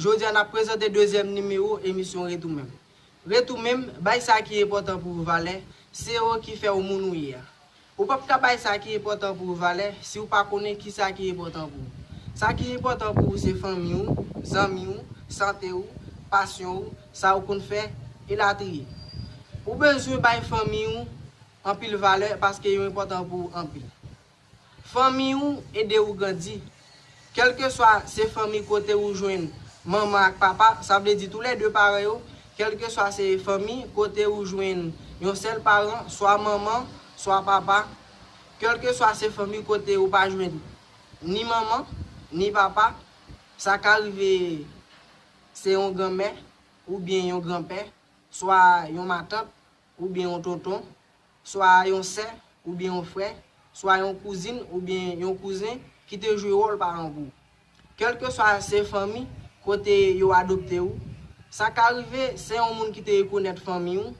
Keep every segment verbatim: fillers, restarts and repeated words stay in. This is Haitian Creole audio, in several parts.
Jodi a n ap prezante dezyèm nimewo emisyon Ret ou menm. Ret ou menm, bay sa ki enpòtan pou ou valè, se yo ki fè ou moun ou ye a. Ou p ap ka bay sa ki enpòtan pou ou valè si ou pa konnen ki sa ki enpòtan pou ou. Sa ki enpòtan pou ou se fanmi w, zanmi w, sante w, pasyon w, sa ou konn fè, elatriye. Ou bezwen bay fanmi w anpil valè paske yo enpòtan pou ou anpil. Fanmi w ede ou grandi. Kèlkeswa se fanmi kote ou jwenn manman ak papa, sa vle di toulède paran yo, kèlkeswa se fanmi kote ou jwenn yon sèl paran, swa manman, swa papa, kèlkeswa se fanmi kote ou pa jwenn ni manman, ni papa, sa ka rive se yon granmè oubyen yon granpè, swa yon matant oubyen yon tonton, swa yon sè oubyen yon frè, swa yon kouzin oubyen yon kouzen ki te jwe wòl paran pou ou. Kèlkeswa se fanmi kote yo adopte ou, sa ka rive se yon moun ki te rekonèt fanmi w,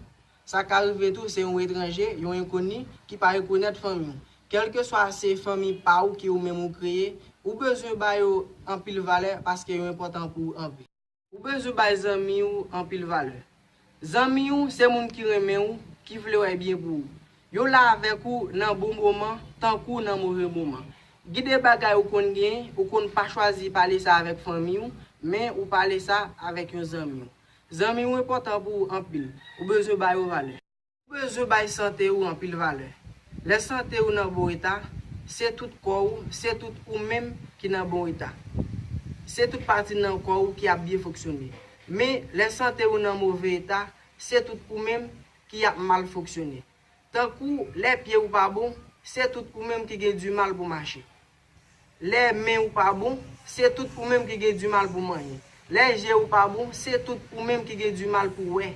sa ka rive tou se yon etranje, yon enkoni ki pa rekonèt fanmi w. Kèlkeswa se fanmi pa ou ke ou menm ou kreye, ou bezwen ba yo anpil valè paske yo enpòtan pou ou anpil. Ou bezwen bay zanmi w anpil valè. Zanmi w se moun ki renmen w, ki vle wè byen pou ou. Yo la avèk ou nan bon moman, tankou nan move moman. Gen de bagay ou konn genyen, ou konn pa chwazi pale sa avèk fanmi w, men ou pale sa avèk yon zanmi w. Zanmi w enpòtan pou ou anpil. Ou bezwen ba yo valè. Ou bezwen bay sante ou anpil valè. Lè sante ou nan bon eta, se tout kò ou, se tout ou menm ki nan bon eta. Se tout pati nan kò ou ki ap byen fonksyone. Men, lè sante ou nan move eta, se tout ou menm ki ap mal fonksyone. Tankou lè pye ou pa bon, se tout ou menm ki gen dimal pou mache. Lè men ou pa bon, se tout ou menm ki gen dimal pou manyen. Lè je ou pa bon, se tout ou menm ki gen dimal pou wè.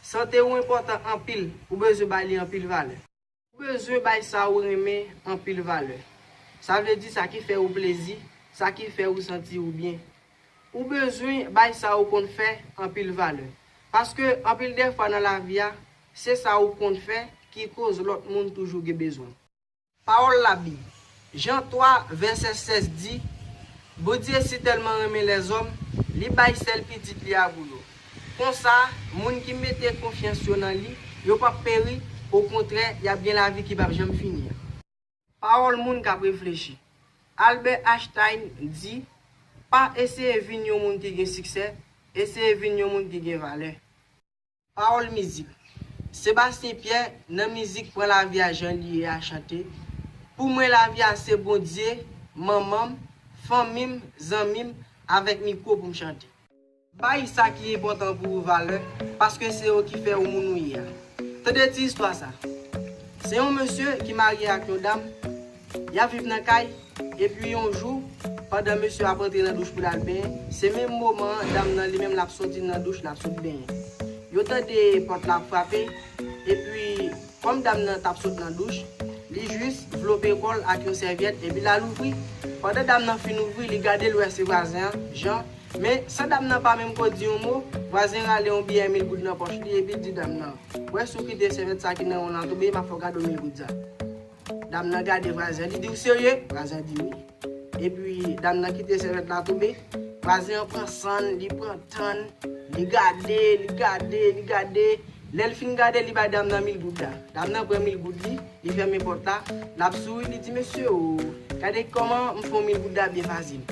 Sante ou enpòtan anpil, ou bezwen bay li anpil valè. Ou bezwen bay sa ou renmen anpil valè. Sa vle di sa ki fè ou plezi, sa ki fè ou santi ou byen. Ou bezwen bay sa ou konn fè anpil valè. Paske anpil dèfwa nan lavi a, se sa ou konn fè ki koz lòt moun toujou gen bezwen. Pawòl Labib, Jan twa, vèsè sèz di, Bondye sitèlman renmen lèzòm, li bay sèl Pitit li a pou yo. Konsa, moun ki mete konfyans yo nan li, yo p ap peri, okontrè, y ap gen lavi ki p ap janm fini an. Pawòl moun k ap reflechi, Albert Einstein di, Pa eseye vin yon moun ki gen siksè, eseye vin yon moun ki gen valè. Pawòl mizik, Sebastien Pierre nan mizik Pran lavi a jan li ye a chante, Pou mwen lavi a se Bondye, manman m, fanmi m, zanmi m, avèk mikwo pou m chante. Bay sa ki enpòtan pou ou valè, paske se yo ki fè ou moun ou ye a. Tande ti istwa sa. Se yon mesye ki marye ak yon dam, y ap viv nan kay, epi yon jou, pandan mesye ap antre nan douch pou l al benyen, se menm moman an dam nan li menm l ap soti nan douch, l ap sot benyen. Yo tande pòt la ap frape, epi kòm dam nan t ap sot nan douch, li jis vlope kò l ak yon sèvyèt, epi l al ouvri. Pandan dam nan fin ouvri, li gade l wè se vwazen an, Jan, men san dam nan pa menm ko di yon mo, vwazen rale yon biyè mil goud nan pòch li, epi l di dam nan, W wè si w kite sèvyèt sa ki nan men w lan tonbe, m ap fè w kado mil goud sa. Dam nan gade vwazen an, li di, W serye? Vwazen an di wi. Epi dam nan kite sèvyèt la tonbe, vwazen an pran san l, li pran tan l, li gade, li gade, li gade. Lè l fin gade, li bay dam nan mil goud la. Dam nan pran mil goud li, li fèmen pòt la, l ap souri, li di, Mesye o, gade kòman m fè w mil goud la byen fasil.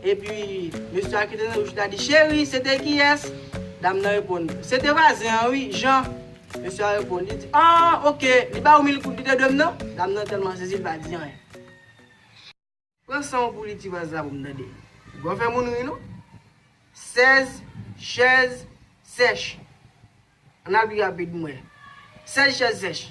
Epi mesye a ki te nan douch la di, Cheri, se te kiyès? Dam nan reponn, Se te vwazen an wi, Jan. Mesye a reponn, li di, Ah, oke, li ba ou mil goud, li te dwe m nan? Dam nan tèlman sezi, li pa di anyen. Pran san w pou li ti vwaz la pou m tande. Bon fè moun ri non. Sèz chèz sèch. Ann al pi rapid mwen. Sèz chèz sèch.